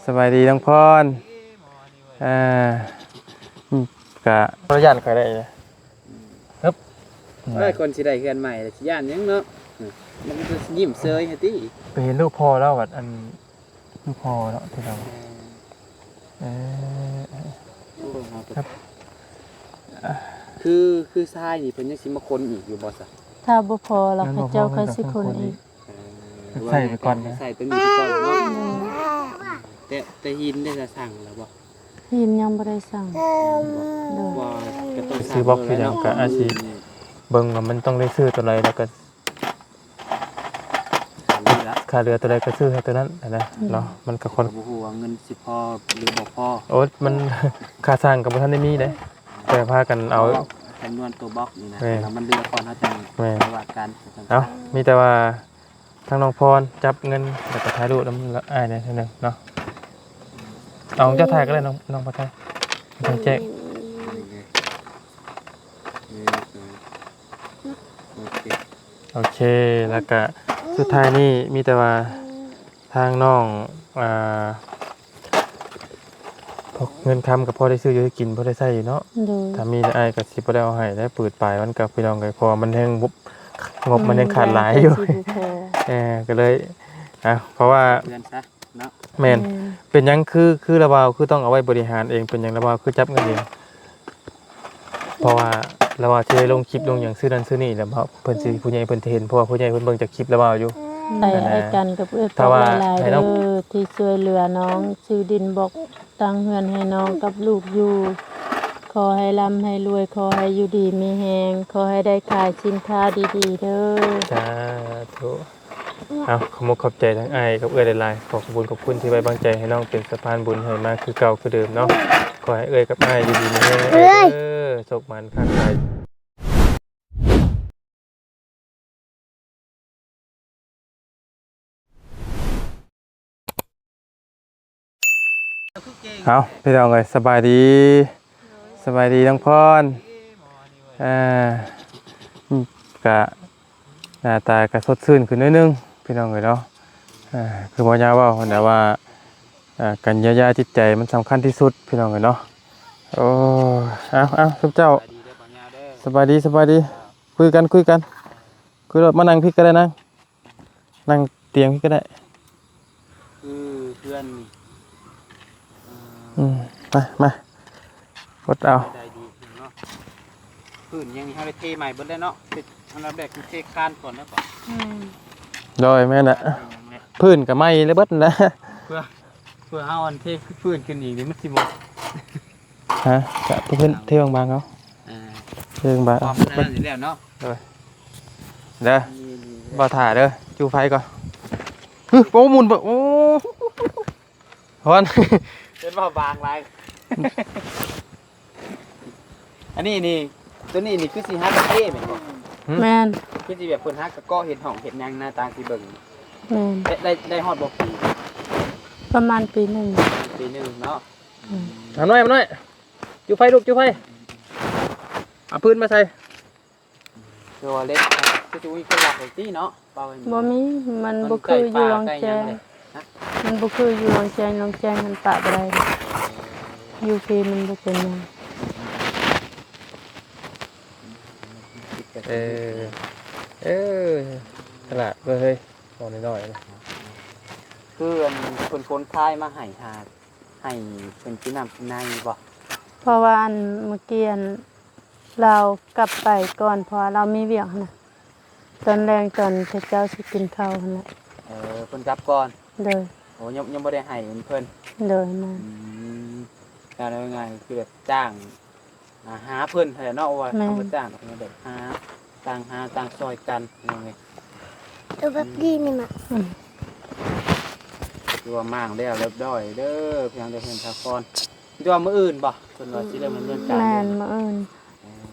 ສະບາຍດີນ້ອງພອນ. ອ່າ ກະບໍ່ຢ້ານຂ້ອຍໄດ້ເດີ. ເອີ ຄົນຊິໄດ້ເຮືອນໃໝ່ ຊິຢ້ານຫຍັງເນາະ. ມັນກໍຍິ້ມເຊີຍຫັ້ນຕິ. ໄປເຫັນລູກພໍ່ລາວບັດ ອັນ ຄືພໍເນາະ ທີ່ເຮົາ ເອີ ເອີ ຄື ຄືຊາຍນີ້ເພິ່ນຍັງຊິມາຄົນອີກຢູ່ບໍ່ຊະ? ຖ້າບໍ່ພໍລະ ເຂົາເຈົ້າຄ່ອຍຊິຄົນອີກ. ເອີ ໃສ່ໄປກ່ອນນະ ໃສ່ຕົວນີ້ໄປກ່ອນເນາະ. ແຕ່ ແຕ່ຫີນໄດ້ສັ່ງແລ້ວບໍ່? ຫີນຍັງບໍ່ໄດ້ສັ່ງ. ບໍ່ ກໍຕ້ອງສັ່ງ ຊື້ບລັອກຄືຫຍັງ ແລ້ວເນາະ ກໍອາດຊິເບິ່ງວ່າມັນຕ້ອງໄດ້ຊື້ຕົວໃດ ແລ້ວກໍ ຄ່າເຫຼືອຕົວໃດກໍຊື້ໃຫ້ຕົວນັ້ນນະ ອືມ ເນາະ. ມັນກໍຄົນ ກໍບໍ່ຮູ້ວ່າເງິນຊິພໍຫຼືບໍ່ພໍ. ໂອ້ ມັນ ຄ່າຊ່າງກໍບໍ່ທັນໄດ້ມີເດ້ ແຕ່ພາກັນເອົາ ເອົາຈຳນວນຕົວບລັອກນີ້ນະ. ແມ່ນ ຖ້າມັນເຫຼືອກ່ອນເຮົາຈັ່ງ ແມ່ນ ຄ່ອຍວ່າກັນ. ເອົ້າ ມີແຕ່ວ່າທາງນ້ອງພອນຈັບເງິນ ແລ້ວກໍຖ່າຍຮູບນຳອ້າຍແດ່ເທື່ອໜຶ່ງເນາະ. ເອົາ ເຈົ້າຖ່າຍກໍໄດ້ ນ້ອງ ນ້ອງປາໄທ ທາງແຈ້ງ. ໂອເຄ ໂອເຄ ແລ້ວກະສຸດທ້າຍນີ້ມີແຕ່ວ່າທາງນ້ອງ ອ່າ ພວກເງິນຄຳກໍພໍໄດ້ຊື້ຢູ່ໄດ້ກິນ ພໍໄດ້ໃຊ້ຢູ່ເນາະ. ໂດຍ ຖ້າມີອ້າຍກໍຊິບໍ່ໄດ້ເອົາໃຫ້ແລ້ວ ປືດປາຍມັນກໍ ພີ່ນ້ອງເອີຍ ເພາະວ່າມັນແຮງ ງົບມັນແຮງຂາດຫຼາຍຢູ່. ເອີ ກໍເລີຍ ອ່າ ເພາະວ່າ ເດືອນຊະ ເນາະ. ແມ່ນ ແມ່ນ ເປັນຫຍັງຄື ຄືລາວາວຄືຕ້ອງເອົາໄວ້ບໍລິຫານເອງ? ເປັນຫຍັງລາວາວຄືຈັບເງິນເອງ? ເພາະວ່າລາວາວຊິໄດ້ລົງຄລິບລົງຫຍັງ ຊື້ນັ້ນຊື້ນີ້ ແລ້ວເພິ່ນຊິ ອືມ ຜູ້ໃຫຍ່ເພິ່ນຈະເຫັນ ເພາະວ່າຜູ້ໃຫຍ່ເພິ່ນເບິ່ງຈາກຄລິບລາວາວຢູ່. ອືມ ໃຫ້ອ້າຍກັນກັບເອື້ອຍປອກຫຼາຍໆເດີ ທີ່ຊ່ວຍເຫຼືອນ້ອງຊື້ດິນບລັອກຕັ້ງເຮືອນໃຫ້ນ້ອງກັບລູກຢູ່. ຂໍໃຫ້ລ່ຳໃຫ້ລວຍ ຂໍໃຫ້ຢູ່ດີມີແຮງ ຂໍໃຫ້ໄດ້ຂາຍສິນຄ້າດີໆເດີ. ສາທຸ. ເອົາ ຂອບມຸກຂອບໃຈທັງອ້າຍກັບເອື້ອຍຫຼາຍໆ. ຂໍຂອບຄຸນຂອບຄຸນທີ່ໄວ້ວາງໃຈໃຫ້ນ້ອງເປັນສະພານບຸນໃຫ້ມາຄືເກົ່າຄືເດີມເນາະ. ຂໍໃຫ້ເອື້ອຍກັບອ້າຍຢູ່ດີມີແຮງເດີ້ ໂຊກໝານຄ້າຂາຍ. ເອົາ ພີ່ນ້ອງເອີຍ ສະບາຍດີ ສະບາຍດີນ້ອງພອນ. ເອີ ກະ ໜ້າຕາກໍສົດຊື່ນຂຶ້ນໜ້ອຍໜຶ່ງ ພີ່ນ້ອງເອີຍເນາະ. ເອີ ຄືບໍ່ຍາວເວົ້າຫັ້ນແຫຼະວ່າ ເອີ ການຢຽວຢາຈິດໃຈມັນສຳຄັນທີ່ສຸດ ພີ່ນ້ອງເອີຍເນາະ. ໂອ້ ເອົາ ເອົາ ຊຸມເຈົ້າ ສະບາຍດີ ສະບາຍດີ. ຄຸຍກັນ ຄຸຍກັນ ຄຸຍໂລດ. ມານັ່ງພີ້ກໍໄດ້ນາງ ນັ່ງຕຽງພີ້ກໍໄດ້. ຄືເພື່ອນນີ້ ເອີ ອືມ ມາ ມາ ກົດເອົາ ໄດ້ດີເນາະ. ພື້ນຫຍັງນີ້ເຮົາໄດ້ເທໃໝ່ເບິດແລ້ວເນາະ. ເຮັດອັນດັບແລກຄືເທຄານກ່ອນແລ້ວກໍ ອືມ ໂດຍ ແມ່ນແຫຼະ ຄານເປັນຫຍັງແຫຼະ ພື້ນກໍໃໝ່ແລ້ວເບິດນັ້ນແຫຼະ. ເພື່ອ ເພື່ອເຮົາອັນເທພື້ນຂຶ້ນອີກນີ້ມັນຊິບໍ່ ຮະ ກະເທພື້ນ ເທບາງໆເອົາ. ອ່າ ເທບາງໆ ຄວາມນັ້ນຢູ່ແລ້ວເນາະ. ໂດຍ ເດີ ບໍ່ຖ້າເດີ ຈູ່ໄຟກ່ອນ. ຫຶ ໂອ້ ໝຸນເບີ ໂອ້ ຮອນ ເປັນວ່າບາງຫຼາຍ. ອັນນີ້ນີ້ ຕົວນີ້ນີ້ຄືຊິຫາກະເທແມ່ນບໍ່? ຫຶ ແມ່ນ ຄືຊິແບບເພິ່ນຫາກະເກາະເຮັດຫ້ອງເຮັດຫຍັງນະ ຕາມທີ່ເບິ່ງ. ແມ່ນ ໄດ້ ໄດ້ ໄດ້ຮອດບໍ່ປີ? ປະມານປີໜຶ່ງ ປີໜຶ່ງເນາະ. ອືມ ອາ ນ້ອຍ ນ້ອຍ ຈູ່ໄຟລູກ ຈູ່ໄຟ ເອົາຟືນມາໃສ່. ຄືວ່າເຫຼັກ ຄືຊິມີຄົນລັກເລີຍຕິເນາະ. ບໍ່ມີ ມັນບໍ່ຄືຢູ່ລອງແຈ້ງ ມັນບໍ່ຄືຢູ່ລອງແຈ້ງ ລອງແຈ້ງມັນປະບໍ່ໄດ້ ຢູ່ພີ້ມັນບໍ່ເປັນຫຍັງ. ເອີ ເອີ ສະຫຼາດເວີ້ຍ ເວົ້ານ້ອຍໆນະ. ຄືອັນເພິ່ນຂົນຄາຍມາໃຫ້ ຫາ ໃຫ້ເພິ່ນກິນນ້ຳກິນໃນບໍ່? ເພາະວ່າອັນ ມື້ກີ້ອັນ ລາວກັບໄປກ່ອນ ເພາະວ່າລາວມີວຽກຫັ້ນນະ. ຕອນແລງຕອນເຂົາເຈົ້າຊິກິນເຂົ້າຫັ້ນແຫຼະ. ເອີ ເພິ່ນກັບກ່ອນ. ໂດຍ ໂອ້ ຍັງ ຍັງບໍ່ໄດ້ໃຫ້ເພິ່ນ. ໂດຍ ແມ່ນ. ອືມ ການເວົ້າງ່າຍຄືແບບຈ້າງ ອ່າ ຫາເພິ່ນຫັ້ນແຫຼະເນາະ ວ່າ ແມ່ນ ເຮົາບໍ່ຈ້າງດອກ ແບບຫາ ຕ່າງຫາຕ່າງຊ່ອຍກັນ ພີ່ນ້ອງເອີຍ. ໂຕແບບດີນີ້ມາ ອືມ ຄືວ່າມ້າງແລ້ວລຽບຮ້ອຍເດີ ພຽງແຕ່ເຮືອນສາຄອນ. ຄືວ່າມື້ອື່ນບໍ່ ເພິ່ນວ່າຊິເລີ່ມດຳເນີນການ? ແມ່ນ ມື້ອື່ນ.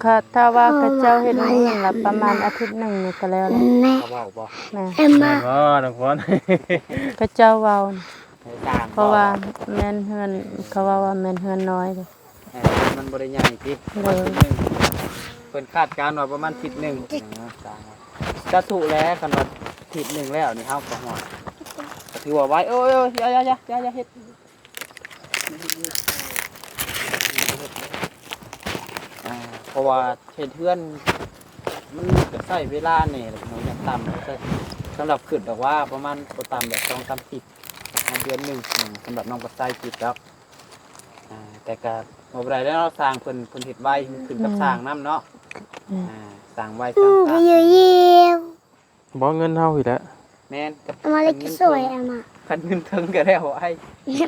ເອີ ຖ້າ ຖ້າວ່າເຂົາເຈົ້າເຮັດມື້ອື່ນລະ ປະມານອາທິດໜຶ່ງນີ້ກໍແລ້ວແຫຼະ. ເຂົາເວົ້າບໍ່? ແມ່ນ. ແມ່ນບໍ່ນ້ອງພອນ? ເຂົາເຈົ້າເວົ້າ ໃຫ້ສ້າງ ເພາະວ່າ ບໍ່ ແມ່ນເຮືອນ ເຂົາເວົ້າວ່າແມ່ນເຮືອນນ້ອຍເດ້. ເອີ ມັນບໍ່ໄດ້ໃຫຍ່ຕິ. ໂດຍ ເພິ່ນຄາດການວ່າປະມານທິດໜຶ່ງ. ສາທຸແຫຼະ ຄັນວ່າທິດໜຶ່ງແລ້ວນີ້ເຮົາກໍຮອດ. ຖືວ່າໄວ. ໂອ້ຍໆ ຢ່າໆໆ ຢ່າເຮັດ ອ່າ ເພາະວ່າເຮັດເຮືອນມັນກໍໃຊ້ເວລາແດ່ເນາະ ຢ່າງຕ່ຳ ສຳລັບຄິດດອກວ່າປະມານບໍ່ຕ່ຳແບບສອງສາມອາທິດ ຫາເດືອນໜຶ່ງ ສຳລັບນ້ອງປາໄຊຄິດດອກ. ອ່າ ແຕ່ກໍບໍ່ໄດ້ແລ້ວເນາະ ຊ່າງເພິ່ນ ເພິ່ນເຮັດໄວ ຂຶ້ນກັບ ແມ່ນ ຊ່າງນຳເນາະ. ແມ່ນ ອ່າ ຊ່າງໄວ ອືມ ຊ່າງຊ້າ ຢູ່ໆ ບໍ່ ເງິນເຮົາອີກແຫຼະ. ແມ່ນ ກັບ ເອົາມາເລີຍ ຄັນເງິນ ຈະຊ່ວຍເຖິງ ເອົາມາ ຄັນເງິນເຖິງກໍແລ້ວໄອ້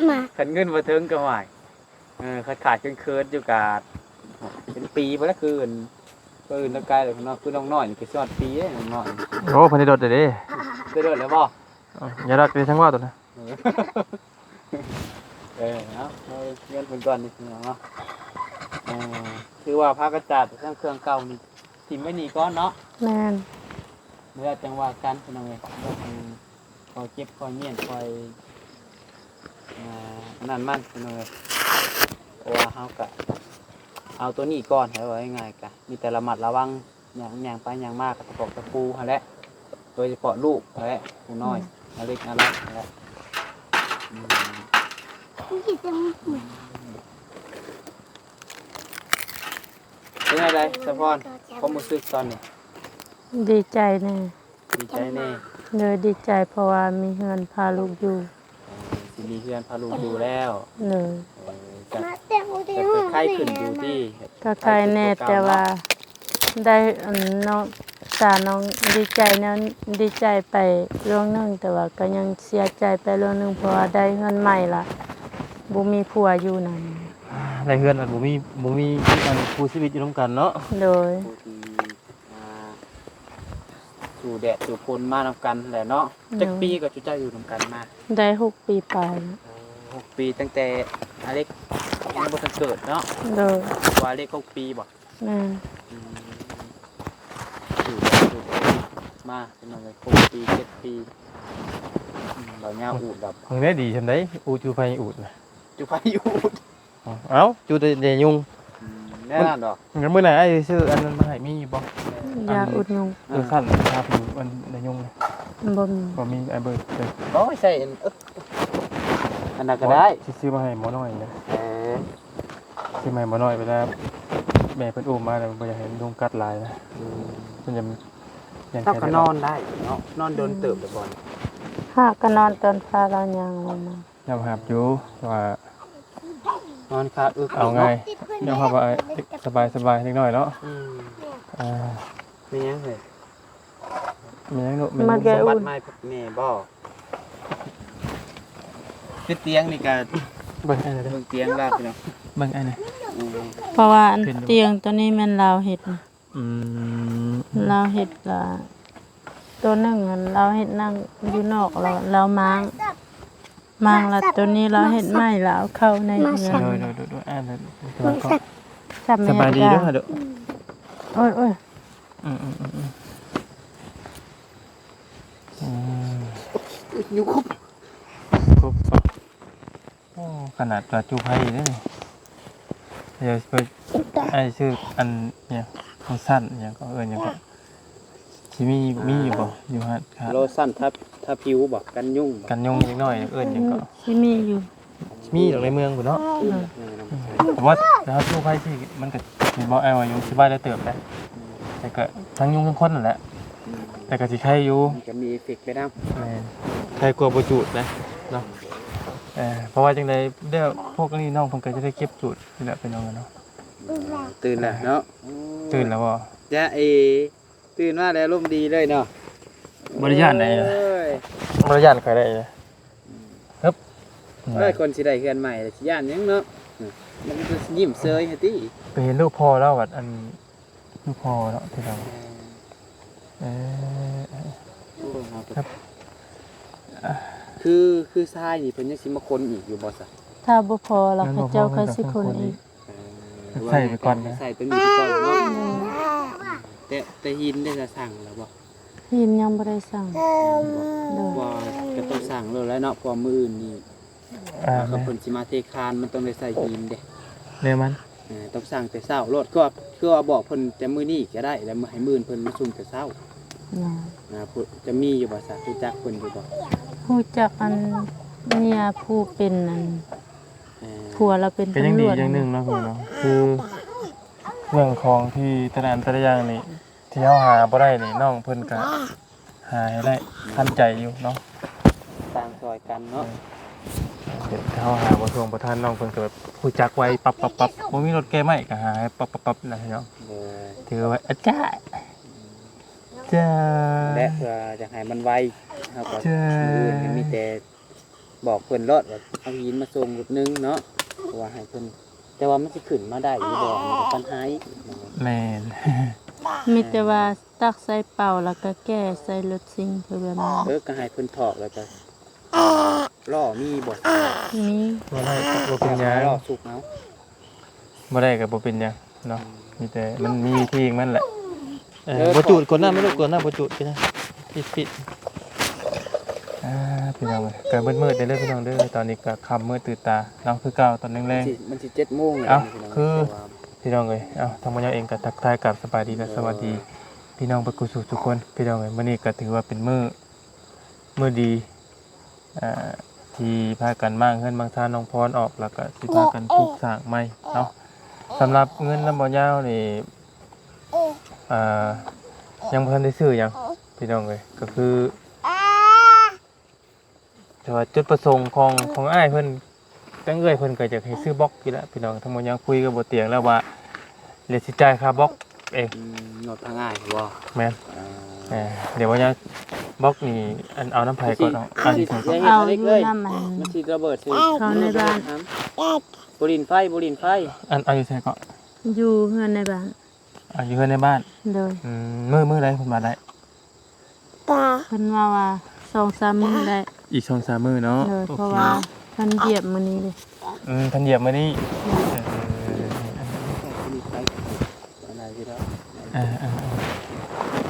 ມາ ຄັນເງິນບໍ່ເຖິງກໍຫວາຍ. ເອີ ຂາດໆເຂີນໆຢູ່ກະເປັນປີພຸ້ນແຫຼະ ຄື ເອີ ນ້ອງກາຍເນາະ ຄືນ້ອງນ້ອຍນີ້ກໍຊິຮອດປີເດ້ ນ້ອງນ້ອຍ. ໂອ້ ເພິ່ນໄດ້ລົດແລ້ວເດ້. ໄດ້ລົດແລ້ວບໍ່? ເອີ ຢ່າລັກເດ້ ທັງວ່າຕົວນະ. ເອີ ເອົາ ເອົາເງິນເພິ່ນກ່ອນນີ້ເນາະ. ເອີ ຖືວ່າພາກະຈາດທັງເຄື່ອງເກົ່ານີ້ ຖິ້ມໄວ້ນີ້ກ່ອນເນາະ. ແມ່ນ ແລ້ວຈັ່ງວ່າກັນພີ່ນ້ອງເອີຍ. ເອີ ຄ່ອຍເກັບຄ່ອຍມ້ຽນຄ່ອຍ ອ່າ ອັນນັ້ນມັນພີ່ນ້ອງເອີຍ. ເພາະວ່າເຮົາກະເອົາໂຕນີ້ກ່ອນ ເອົາ ເວົ້າງ່າຍໆ ກະມີແຕ່ລະມັດລະວັງ ຍ່າງ ຍ່າງໄປຍ່າງມາ ກະຕະປອກຕະປູຫັ້ນແຫຼະ ໂດຍສະເພາະລູກຫັ້ນແຫຼະ ຜູ້ນ້ອຍ ອືມ ອາເລັກອາລັກຫັ້ນແຫຼະ. ອືມ ເປັນຈັ່ງໃດສະພອນ ຄວາມຮູ້ສຶກຕອນນີ້? ດີໃຈແດ່. ດີໃຈແດ່. ໂດຍ ດີໃຈ ເພາະວ່າມີເຮືອນພາລູກຢູ່. ເອີ ຊິມີເຮືອນພາລູກຢູ່ແລ້ວ. ໂດຍ ເອີ ກະ ກະໄຄຂຶ້ນຢູ່ຕິ ກະໄຄແດ່ ແຕ່ວ່າໄດ້ ອັນ ນ້ອງ ຕານ້ອງດີໃຈແນວ ດີໃຈໄປເລື່ອງໜຶ່ງ ແຕ່ວ່າກໍຍັງເສຍໃຈໄປເລື່ອງໜຶ່ງ ເພາະວ່າໄດ້ເຮືອນໃໝ່ລະ ບໍ່ມີຜົວຢູ່ນຳ. ໄດ້ເຮືອນລະບໍ່ມີ ບໍ່ມີ ອັນ ຄູ່ຊີວິດຢູ່ນຳກັນເນາະ. ໂດຍ ຜູ້ທີ່ ອ່າ ສູ້ແດດສູ້ຝົນມານຳກັນແຫຼະເນາະ. ໂດຍ ຈັກປີກໍຈຸເຈົ້າຢູ່ນຳກັນມາ? ໄດ້ຫົກປີປາຍ. ເອີ ຫົກປີ ຕັ້ງແຕ່ອາເລັກຍັງບໍ່ທັນເກີດເນາະ. ໂດຍ ວ່າອາເລັກຫົກປີບໍ່? ແມ່ນ. ອືມ ຢູ່ແບບຢູ່ມາເປັນຫຍັງຫົກປີເຈັດປີ. ອືມ ບໍ່ຍາວອູດດອກ. ເບິ່ງແດ່ດີຊ່ຳໃດ ອູດ ຈູ່ໄຟອູດນະ ຈູ່ໄຟອູດ. ເອົ້າ ຈູ່ແຕ່ ແຕ່ຍຸງ. ອືມ ແນ່ນອນດອກ. ມື້ໜ້າອ້າຍຊິຊື້ອັນນັ້ນມາໃຫ້ ມີຢູ່ບໍ່? ຢາອຸດຍຸງ. ເອີ ຊັ້ນ ທາຜິວອັນໃນຍຸງນະ ບໍ່ມີ. ບໍ່ມີ ອ້າຍເບິ່ງເດີ. ບໍ່ໃສ່ອັນ ເອີ ອັນນັ້ນກໍໄດ້ ຊິຊື້ມາໃຫ້ໝໍນ້ອຍນະ. ເອີ ຊິມາໃຫ້ໝໍນ້ອຍ ເວລາແມ່ເພິ່ນອຸ້ມມາແລ້ວ ບໍ່ຢາກໃຫ້ຍຸງກັດຫຼາຍນະ. ອືມ ເພິ່ນຍັງ ຍັງ ເຮົາກໍນອນໄດ້ເນາະ. ນອນດົນເຕີບແລ້ວບໍ່? ຫາກກໍນອນຕອນຟ້າລາວຍ່າງລົງມາ. ຍອມຮັບຢູ່ວ່າ ນອນຄາອຶກ ເອົາງ່າຍ ເນາະ. ຍອມຮັບວ່າສະບາຍໆ ເດັກນ້ອຍເນາະ. ອືມ ອ່າ ແມ່ນຫຍັງເຮີ້ຍ? ແມ່ນຫຍັງລູກ? ແມ່ນຫຍັງ? ມາແກະ ສົມບັດ ອືມ ໃໝ່ແມ່ບໍ່? ຄືຕຽງນີ້ກະ ເບິ່ງອັນນັ້ນເດີ ເບິ່ງຕຽງລາວພີ່ນ້ອງ ເບິ່ງອັນນີ້. ອືມ ເພາະວ່າອັນຕຽງໂຕນີ້ແມ່ນລາວເຮັດ. ອືມ ລາວເຮັດລະ ໂຕໜຶ່ງຫັ້ນລາວເຮັດນັ່ງຢູ່ນອກ ລາວ ລາວມ້າງ ມ້າງລະ ໂຕນີ້ລາວເຮັດໃໝ່ ລາວເອົາເຂົ້າໃນເຮືອນ. ໂດຍ ໂດຍ ໂດຍ ໂດຍ ອ່າ ສະບາຍດີເດີ. ໂອ້ຍ ໂອ້ຍ ອືມ ອືມ ອືມ ອືມ ອືມ ຄົບ ຄົບ ໂອ້ ຂະໜາດວ່າຈູ່ໄຟເດ້ນີ້. ດຽວຊິໄປ ອ້າຍຊື້ອັນຫຍັງ ໂລຊັນຫຍັງກໍເອີ້ນຫຍັງກໍ ຊິມີ ມີຢູ່ບໍ່ ຢູ່ຫັ້ນ? ໂລຊັນທາ ທາຜິວບໍ່? ກັນຍຸງບໍ່? ກັນຍຸງເດັກນ້ອຍເອີ້ນຫຍັງກໍ ຊິມີຢູ່ ຊິມີດອກໃນເມືອງພຸ້ນເນາະ. ອືມ ແຕ່ວ່າຖ້າຈູ່ໄຟຊິ ມັນກໍ ເຫັນບໍ່ ອ້າຍວ່າຍຸງຊິໄວຫຼາຍເຕີບໄດ໋. ແຕ່ກໍທັງຍຸງທັງຄົນນັ້ນແຫຼະ ອືມ ແຕ່ກໍຊິໄຄຢູ່ ມັນກໍມີເອຟເຟັກໄປນຳ. ແມ່ນ ໄຄກວ່າບໍ່ຈູດນະເນາະ. ເອີ ເພາະວ່າຈັ່ງໃດ ດຽວພວກນີ້ນ້ອງເພິ່ນກໍຈະໄດ້ເກັບຈູດນີ້ແຫຼະ ພີ່ນ້ອງເນາະ. ຕື່ນແລ້ວເນາະ? ຕື່ນແລ້ວບໍ່? ຈະເອ ຕື່ນມາແລ້ວ ອາລົມດີເລີຍເນາະ. ບໍ່ໄດ້ຢ້ານໃດ ໂອ້ຍ ບໍ່ໄດ້ຢ້ານໃຜໃດ. ອືມ ຮຶບ ເອີຍ ຄົນຊິໄດ້ເຮືອນໃໝ່ຊິຢ້ານຫຍັງເນາະ? ມັນກໍຍິ້ມເຊີຍໃຫ້ຕິ. ໄປເຫັນລູກພໍ່ລາວບັດ ອັນ ຄືພໍ່ເນາະ ທີ່ເຮົາ ເອີ ເອີ ເບິ່ງເອົາ ຄັບ ຄື ຄືຊາຍນີ້ເພິ່ນຍັງຊິມາຂົນອີກຢູ່ບໍ່ຊະ? ຖ້າບໍ່ພໍລະ ເຂົາເຈົ້າຄ່ອຍຊິຂົນອີກ. ເອີ ໃສ່ໄປກ່ອນນະ ໃສ່ຕົວນີ້ໄປກ່ອນເນາະ. ແຕ່ ແຕ່ຫີນໄດ້ສະ ສັ່ງແລ້ວບໍ່? ຫີນຍັງບໍ່ໄດ້ສັ່ງ. ບໍ່ ບໍ່ ກໍຕ້ອງສັ່ງໂລດແລ້ວເນາະ ເພາະວ່າມື້ອື່ນນີ້ ອ່າ ຖ້າເພິ່ນຊິມາເທຄານ ມັນຕ້ອງໄດ້ໃສ່ຫີນເດ້. ແນວມັນ ເອີ ຕ້ອງສັ່ງແຕ່ເຊົ້າໂລດ ຄືວ່າ ຄືວ່າບອກເພິ່ນແຕ່ມື້ນີ້ກໍໄດ້ ແລ້ວໃຫ້ມື້ອື່ນເພິ່ນມາຊຸ່ມແຕ່ເຊົ້າ. ອ່າ ຈະມີຢູ່ບໍ່ຊະ? ຮູ້ຈັກເພິ່ນຢູ່ບໍ່? ຮູ້ຈັກອັນເມຍຜູ້ເປັນອັນ ເອີ ຜົວລາວເປັນ ກໍຍັງດີຢ່າງໜຶ່ງເນາະ ເພິ່ນເນາະ ຄືເລື່ອງຂອງທີ່ແຕ່ລະອັນແຕ່ລະຢ່າງນີ້ ທີ່ເຮົາຫາບໍ່ໄດ້ນີ້ ນ້ອງເພິ່ນກໍຫາໃຫ້ໄດ້ ທັນໃຈຢູ່ເນາະ ຕ່າງຊ່ອຍກັນເນາະ ເອີ ເຮົາຫາບໍ່ທົ່ວບໍ່ທັນ ນ້ອງເພິ່ນກໍແບບຮູ້ຈັກໄວ ປັບໆໆ ບໍ່ມີລົດແກ້ໄມ້ກໍຫາໃຫ້ປັບໆໆນະເນາະ ເອີ ຖືວ່າ ອາຈາ ອືມ ຈ້າ ແລະເພື່ອຢາກໃຫ້ມັນໄວ ເຮົາກໍ ຈ້າ ມື້ອື່ນກໍມີແຕ່ບອກເພິ່ນໂລດວ່າເອົາຫີນມາສົ່ງລຸດໜຶ່ງເນາະ ເພາະວ່າໃຫ້ເພິ່ນ ແຕ່ວ່າມັນຊິຂຶ້ນມາໄດ້ຫຼືບໍ່ ມັນກໍປັນຫາອີກເນາະ ແມ່ນ ມີແຕ່ວ່າຕັກໃສ່ເປົາ ແລ້ວກໍແກ່ໃສ່ລົດຊິງ ຄືແບບນັ້ນ ເອີ ກໍໃຫ້ເພິ່ນຖອກ ແລ້ວກໍລໍ້ມີບໍ່? ມີ ບໍ່ໄດ້ ບໍ່ເປັນຫຍັງ ລໍ້ສຸກເອົາ. ບໍ່ໄດ້ກໍບໍ່ເປັນຫຍັງເນາະ ອືມ ມີແຕ່ມັນມີວິທີຂອງມັນແຫຼະ ເອີ ເອີ ບໍ່ຈູດ ກົດນ້ຳໃຫ້ລູກ ກົດນ້ຳບໍ່ຈູດ ປິດ ປິດ ອ່າ ພີ່ນ້ອງເອີຍ ກໍມືດໆເດີພີ່ນ້ອງເດີ ຕອນນີ້ກໍຄ່ຳມືດຕື່ນຕາເນາະ ຄືເກົ່າຕອນແລງໆ ມັນຊິ ມັນຊິເຈັດໂມງແລ້ວ ເອົ້າ ພີ່ນ້ອງ ຄື ພີ່ນ້ອງເອີຍ ເອົ້າ ທາງບ່າວຍາວເອງກໍທັກທາຍກັບສະບາຍດີ ແລະ ສະຫວັດດີພີ່ນ້ອງເບິດສູ່ສູ່ຄົນ ພີ່ນ້ອງເອີຍ ມື້ນີ້ກໍຖືວ່າເປັນມື້ ມື້ດີ ອ່າ ທີ່ພາກັນມ້າງເຮືອນມ້າງຊານນ້ອງພອນອອກ ແລ້ວກໍຊິພາກັນປຸກສ້າງໃໝ່ເນາະ ສຳລັບເງິນນຳບ່າວຍາວນີ້ ອ່າ ຍັງບໍ່ທັນໄດ້ຊື້ຫຍັງພີ່ນ້ອງເອີຍ ກໍຄື ແຕ່ວ່າຈຸດປະສົງຂອງ ຂອງອ້າຍເພິ່ນ ທາງເອື້ອຍເພິ່ນກໍຢາກໃຫ້ຊື້ບລັອກຢູ່ແລ້ວພີ່ນ້ອງ ທາງບ່າວຍາວຄຸຍກັບບ່າວຕຽງແລ້ວວ່າ ດຽວຊິຈ່າຍຄ່າບລັອກເອງ ອືມ ລົດທາງອ້າຍບໍ່? ແມ່ນ ອ່າ ເອີ ດຽວບ່າວຍາວ ບລັອກນີ້ ອັນ ເອົານຳໃຜກ່ອນເນາະ ອັນ ເອົາຢູ່ນຳອັນ ມັນຊິລະເບີດໃສ່ ເຂົ້າໃນບ້ານ ບໍ່ຫຼິ້ນໄຟ ບໍ່ຫຼິ້ນໄຟ ອັນ ເອົາຢູ່ໃສເກາະ? ຢູ່ເຮືອນໃນບ້ານ ອ່າ ຢູ່ເຮືອນໃນບ້ານ ໂດຍ ອືມ ມື້ ມື້ໃດເພິ່ນວ່າໄດ້? ເພິ່ນວ່າວ່າສອງສາມມື້ໄດ້ ອີກສອງສາມມື້ເນາະ ໂດຍ ໂອເຄ ເພາະວ່າເພິ່ນຢຽບມື້ນີ້ເດ້ ອືມ ເພິ່ນຢຽບມື້ນີ້ ໂດຍ ເອີ ເອີ ເອີ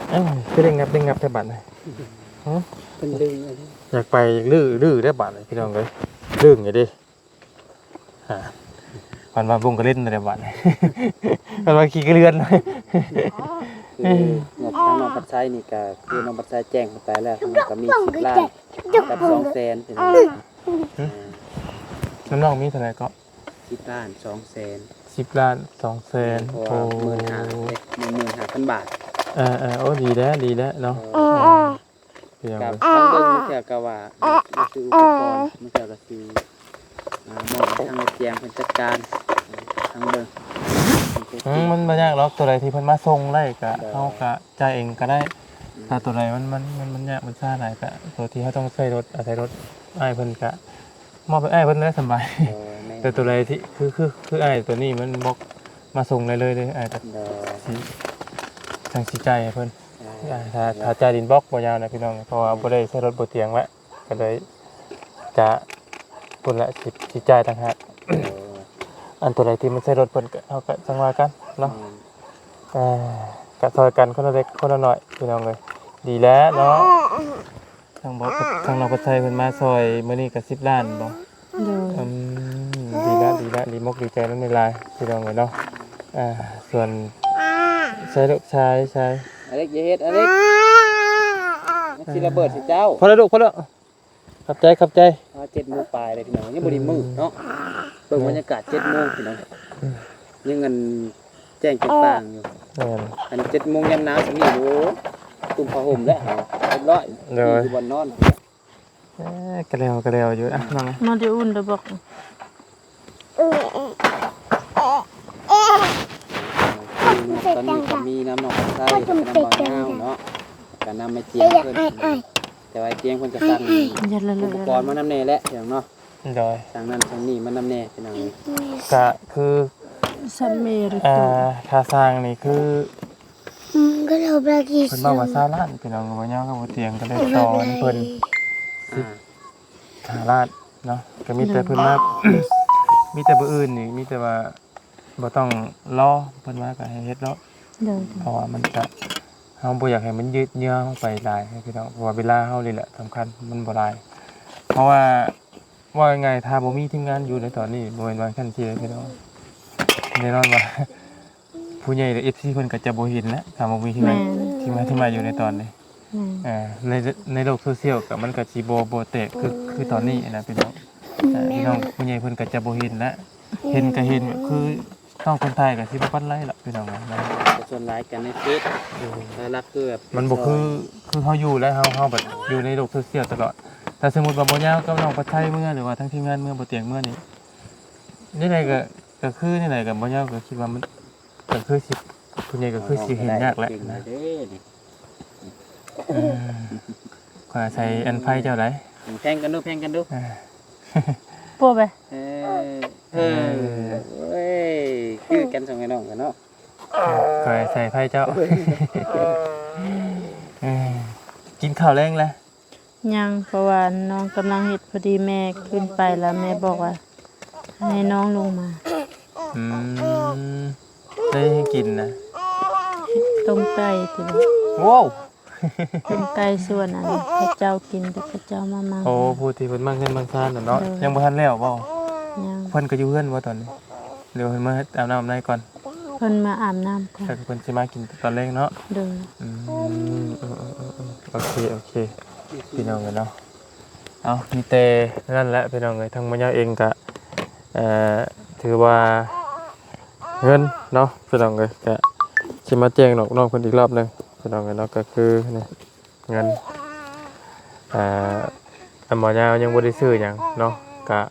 ເອີ ຄືໄດ້ງັບ ໄດ້ງັບແທ້ບາດນີ້ ຫື ເພິ່ນດຶງ ຢາກໄປ ຢາກລື ລືໄດ້ບາດນີ້ ພີ່ນ້ອງເອີຍ ດຶງຢູ່ເດ້. ອ່າ ມັນວ່າບຸ້ງກະເລັນແລ້ວບາດນີ້ ມັນວ່າຂີ້ກະເລື່ອນ ຄືງົບທາງນ້ອງພັດໄຊນີ້ກະ ຄືນ້ອງພັດໄຊແຈ້ງເຂົ້າໄປແລ້ວ ເຮົາກະມີສິບລ້ານກັບສອງແສນ ພີ່ນ້ອງ ຫື ນ້ອງມີເທົ່າໃດເກາະ? ສິບລ້ານສອງແສນ ສິບລ້ານສອງແສນ ແມ່ນ ເພາະວ່າ ໂອ້ ໝື່ນຫ້າ ເດ້ ໝື່ນຫ້າພັນບາດ ເອີໆ ໂອ້ ດີແລ້ວ ດີແລ້ວເນາະ ເອີ ເອີ. ກັບທາງເບິ່ງ ບາງເທື່ອກໍວ່າ ອືມ ຊື້ອຸປະກອນ ບາງເທື່ອກໍຊິ ອ່າ ມອບໃຫ້ທາງແມ່ຕຽງເພິ່ນຈັດການ ທາງເບິ່ງ ອືມ ມັນບໍ່ຍາກດອກ ຕົວໃດທີ່ເພິ່ນມາສົ່ງໄດ້ກໍ ໂດຍ ເຮົາກໍຈ່າຍເອງກໍໄດ້ ອືມ ຖ້າຕົວໃດມັນ ມັນ ມັນ ມັນຍາກມັນຊ້າຫຼາຍ ກໍຕົວທີ່ເຮົາຕ້ອງໃຊ້ລົດ ອາໄສລົດ ອ້າຍເພິ່ນກໍ ມອບໃຫ້ອ້າຍເພິ່ນໄດ້ສະບາຍ ໂດຍ ແມ່ນ ແຕ່ຕົວໃດທີ່ ຄື ຄື ຄືອ້າຍຕົວນີ້ມັນບລັອກມາສົ່ງໄດ້ເລີຍເດ້ ອ້າຍກໍ ໂດຍ ຊິ ຈັ່ງຊິຈ່າຍໃຫ້ເພິ່ນ ອ່າ ຖ້າ ຖ້າຈ່າຍດິນບລັອກບໍ່ຍາວນະພີ່ນ້ອງ ເພາະວ່າ ອືມ ບໍ່ໄດ້ໃຊ້ລົດບໍ່ຕຽງລະ ກໍເລີຍຈະ ພຸ້ນລະ ຊິ ຊິຈ່າຍຕ່າງຫາກ ໂດຍ ອັນຕົວໃດທີ່ມັນໃຊ້ລົດເພິ່ນກໍ ເຮົາກໍຈັ່ງວ່າກັນເນາະ ອືມ ເອີ ກໍຊ່ອຍກັນຄົນລະເລັກຄົນລະນ້ອຍ ພີ່ນ້ອງເອີຍ ດີແລ້ວເນາະ. ທາງບອສ ທາງນ້ອງພັດໄຊເພິ່ນມາຊ່ອຍມື້ນີ້ກໍສິບລ້ານບໍ? ໂດຍ ອືມ ດີລະ ດີລະ ດີມົກດີໃຈນຳຫຼາຍໆ ພີ່ນ້ອງເອີຍເນາະ ອ່າ ສ່ວນ ໃສລູກຊາຍ ໃສ ອາເລັກ ຢ່າເຮັດ ອາເລັກ ມັນຊິລະເບີດໃສ່ເຈົ້າ ພໍແລ້ວລູກ ພໍແລ້ວ ຂອບໃຈ ຂອບໃຈ ອ່າ ເຈັດໂມງປາຍແລ້ວ ພີ່ນ້ອງ ຍັງບໍ່ໄດ້ມືດເນາະ ອືມ ເບິ່ງບັນຍາກາດ ເຈັດໂມງ ພີ່ນ້ອງ ອືມ ຍັງອັນ ແຈ້ງຕ່າງໆຢູ່ ແມ່ນ ອັນເຈັດໂມງຍາມໜາວສ່ຳນີ້ ໂອ້ ຕຸ້ມຜ້າຫົ່ມແລ້ວ ຮຽບຮ້ອຍ ໂດຍ ຢູ່ບ່ອນນອນ ເອີ ກະແລ້ວ ກະແລ້ວຢູ່ ອືມ ມາໄດ້ອຸ່ນດອກ ຕອນນີ້ກໍມີນ້ຳນ້ອງໃສ່ ນ້ຳບ່າວຍາວເນາະ ກະນຳໄອ້ຕຽງເພິ່ນ ແຕ່ວ່າໄອ້ຕຽງເພິ່ນກະສັ່ງອຸປະກອນມານຳແດ່ແຫຼະ ພີ່ນ້ອງເນາະ ໂດຍ ສັ່ງນັ້ນສັ່ງນີ້ມານຳແດ່ ພີ່ນ້ອງເອີຍ ກະຄື ອ່າ ຄ່າສ້າງນີ້ຄື ອືມ ເພິ່ນເວົ້າວ່າຊາວລ້ານ ພີ່ນ້ອງ ບ່າວຍາວກັບບ່າວຕຽງກໍເລີຍຕໍ່ໃຫ້ເພິ່ນ ອ່າ ສິບຫ້າລ້ານເນາະ ກໍມີແຕ່ເພິ່ນມາ ໂດຍ ມີແຕ່ມື້ອື່ນນີ້ ມີແຕ່ວ່າ ບໍ່ຕ້ອງລໍ ເພິ່ນວ່າກໍໃຫ້ເຮັດເນາະ ໂດຍ ເພາະວ່າມັນກະ ເຮົາບໍ່ຢາກໃຫ້ມັນຍືດເຍື້ອລົງໄປຫຼາຍ ພີ່ນ້ອງ ເພາະວ່າເວລາເຮົານີ້ແຫຼະສຳຄັນ ມັນບໍ່ຫຼາຍ ເພາະວ່າ ເວົ້າງ່າຍໆ ຖ້າບໍ່ມີທີມງານຢູ່ໃນຕອນນີ້ ບໍ່ແມ່ນວ່າຊັ້ນຊິເລີຍ ພີ່ນ້ອງ ແນ່ນອນວ່າ ຜູ້ໃຫຍ່ ແລະ ເອັຟຊີ ເພິ່ນກໍຈະບໍ່ເຫັນແຫຼະ ຖ້າບໍ່ມີທີມງານ ແມ່ນ ທີມງານທີ່ມາຢູ່ໃນຕອນນີ້ ແມ່ນ ອ່າ ໃນ ໃນໂລກໂຊຊຽວກໍມັນກໍຊິບໍ່ ບໍ່ແຕກຄື ຄືຕອນນີ້ນະພີ່ນ້ອງ. ອ່າ ແມ່ນ ພີ່ນ້ອງຜູ້ໃຫຍ່ເພິ່ນກໍຈະບໍ່ເຫັນລະ ເຫັນກໍເຫັນ ຄື ນ້ອງຄົນໄທກໍຊິບໍ່ປານໃດລະພີ່ນ້ອງເອີຍເນາະ. ແຕ່ສ່ວນຫຼາຍກັນໃນເຟສ ເອີ ຫຼັກໆຄືແບບ ມັນບໍ່ຄື ຄືເຮົາຢູ່ແລ້ວ ເຮົາ ເຮົາແບບຢູ່ໃນໂລກໂຊຊຽວຕະຫຼອດ. ຖ້າສົມມຸດວ່າບໍ່ຍາວກັບນ້ອງປະໄຊເມືອ ຫຼືວ່າທາງທີມງານເມືອ ບໍ່ຕຽງເມືອນີ້ ນີ້ໃດກໍ ກໍຄືນີ້ໃດກໍບໍ່ຍາວ ກໍຄິດວ່າມັນ ກໍຄືຊິ ຜູ້ໃຫຍ່ກໍຄືຊິເຫັນຍາກແຫຼະນະ. ເອີ ຂ້ອຍອາໄສອັນໄຟເຈົ້າໃດ. ແພງກັນດູ ແພງກັນດູ. ເອີ ໂປ້ໄປ. ເອີ ເອີ ເອີ ເອີຍ ຄືກັນສອງພີ່ນ້ອງກັນເນາະ. ຂ້ອຍໃສ່ໄຟເຈົ້າ. ເອີ ກິນເຂົ້າແລງແລ້ວ? ຍັງ ເພາະວ່ານ້ອງກຳລັງເຮັດ ພໍດີແມ່ຂຶ້ນໄປແລ້ວ ແມ່ບອກວ່າໃຫ້ນ້ອງລົງມາ. ອືມ ໄດ້ຫຍັງກິນນະ? ຕົ້ມໄກ່ຕິ. ໂອ້ ເປັນໄກ່ສ່ວນອັນເຂົາເຈົ້າກິນ ແຕ່ເຂົາເຈົ້າມາໝັກ. ໂອ້ ຜູ້ທີ່ເພິ່ນໝັກເຮືອນໝັກຊານນະເນາະ. ໂດຍ ຍັງບໍ່ທັນແລ້ວບໍ່? ຍັງ. ເພິ່ນກໍຢູ່ເຮືອນບໍ່ຕອນນີ້ ຫຼືວ່າເພິ່ນມາອາບນ້ຳອາບໃນກ່ອນ? ເພິ່ນມາອາບນ້ຳກ່ອນ ແລ້ວກໍເພິ່ນຊິມາກິນຕອນແລງເນາະ. ໂດຍ. ອືມ ເອີໆໆໆ ໂອເຄ ໂອເຄ ພີ່ນ້ອງເອີຍເນາະ. ເອົາ ມີແຕ່ນັ້ນແຫຼະພີ່ນ້ອງເອີຍ ທາງໝໍຍາວເອງກະ ເອີ ຖືວ່າເງິນເນາະພີ່ນ້ອງເອີຍ ກະຊິມາແຈ້ງນອກນ້ອງເພິ່ນອີກລອບໜຶ່ງພີ່ນ້ອງເອີຍເນາະ. ກະຄືນີ້ເງິນ ອ່າ ອັນໝໍຍາວຍັງບໍ່ໄດ້ຊື້ຫຍັງເນາະ ກະ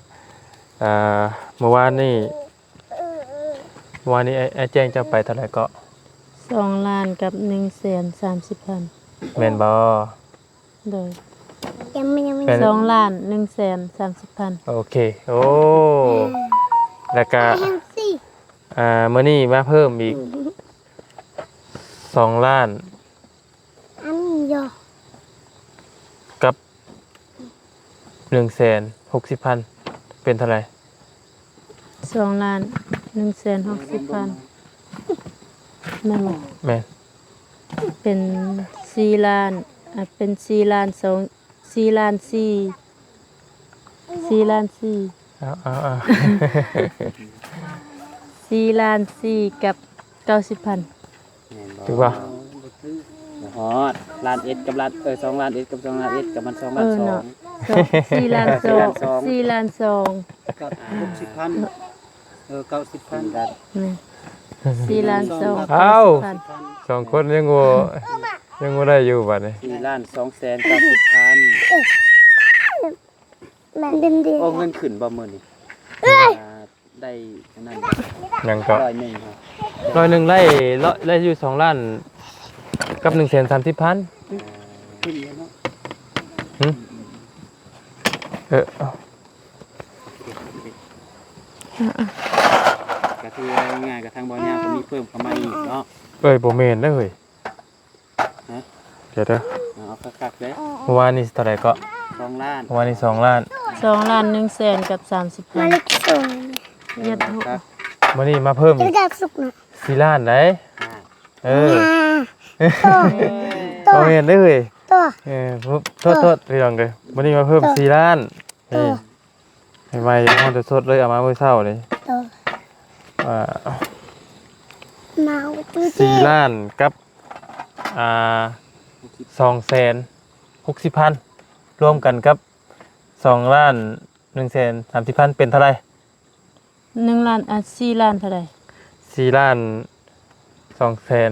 ອ່າ ມື້ວານນີ້ ມື້ວານນີ້ອ້າຍ ອ້າຍແຈ້ງເຈົ້າໄປເທົ່າໃດເກາະ? ສອງລ້ານກັບໜຶ່ງແສນສາມສິບພັນ ແມ່ນບໍ່? ໂດຍ ແມ່ນ ສອງລ້ານໜຶ່ງແສນສາມສິບພັນ. ໂອເຄ ໂອ້ ແລ້ວກະ ອ່າ ມື້ນີ້ມາເພີ່ມອີກ ສອງລ້ານ ອັນຢາ ກັບ ໜຶ່ງແສນຫົກສິບພັນ ເປັນເທົ່າໃດ? ສອງລ້ານໜຶ່ງແສນຫົກສິບພັນ ແມ່ນບໍ່? ແມ່ນ. ເປັນສີ່ລ້ານ ອ່າ ເປັນສີ່ລ້ານສອງ ສີ່ລ້ານສີ່ ສີ່ລ້ານສີ່ ເອົາ ເອົາ ເອົາ ສີ່ລ້ານສີ່ກັບເກົ້າສິບພັນ. ແມ່ນບໍ່? ຖືກບໍ່? ບໍ່ຮອດລ້ານເອັດກັບລ້ານ ເອີ ສອງລ້ານເອັດກັບສອງລ້ານເອັດ ກໍມັນສອງລ້ານສອງ ເອີເນາະ ສີ່ລ້ານສອງ ສີ່ລ້ານສອງ ກັບຫົກສິບພັນ ເອີ ເກົ້າສິບພັນ ແມ່ນ ສີ່ລ້ານສອງ ເກົ້າສິບພັນ. ສອງຄົນຍັງບໍ່ ຍັງບໍ່ໄດ້ຢູ່ບັດນີ້ ສີ່ລ້ານສອງແສນເກົ້າສິບພັນ. ແມ່ນເດ ໂອ້ ເງິນຂຶ້ນບໍ່ມື້ນີ້? ເອີຍ ອ່າ ໄດ້ອັນນັ້ນ ຫຍັງເກາະ? ຮ້ອຍໜຶ່ງ ຮ້ອຍໜຶ່ງໄດ້ ໄດ້ຢູ່ສອງລ້ານກັບໜຶ່ງແສນສາມສິບພັນ. ຫຶ? ເອີ ກໍຖືວ່າງ່າຍໆ ກໍທາງບໍ່ຍາວກໍມີເພີ່ມເຂົ້າມາອີກເນາະ. ເອີຍ ບໍ່ແມ່ນເດ້ເຮີ້ຍ. ຮະ? ດຽວເດີ ເອົາຄັກໆເດີ. ມື້ວານນີ້ເທົ່າໃດເກາະ? ສອງລ້ານ. ມື້ວານນີ້ສອງລ້ານ ສອງລ້ານໜຶ່ງແສນກັບສາມສິບພັນ. ມາເລັກສອງ ເຢັດຫົກ. ມື້ນີ້ມາເພີ່ມອີກສີ່ລ້ານໄດ໋. ເອີ ໂຕ ໂຕ ບໍ່ແມ່ນເດ້ເຮີ້ຍ ໂຕ. ເອີ ໂທດໆ ພີ່ນ້ອງເດີ ມື້ນີ້ມາເພີ່ມສີ່ລ້ານ. ນີ້ ໃໝ່ໆ ຮ້ອນສົດໆ ເລີຍ ເອົາມາມື້ເຊົ້ານີ້ ເອີ ອ່າ ສີ່ລ້ານກັບ ອ່າ ສອງແສນຫົກສິບພັນ ລວມກັນກັບສອງລ້ານໜຶ່ງແສນສາມສິບພັນ ເປັນເທົ່າໃດ? ໜຶ່ງລ້ານ ອ່າ ສີ່ລ້ານເທົ່າໃດ? ສີ່ລ້ານ ສອງແສນ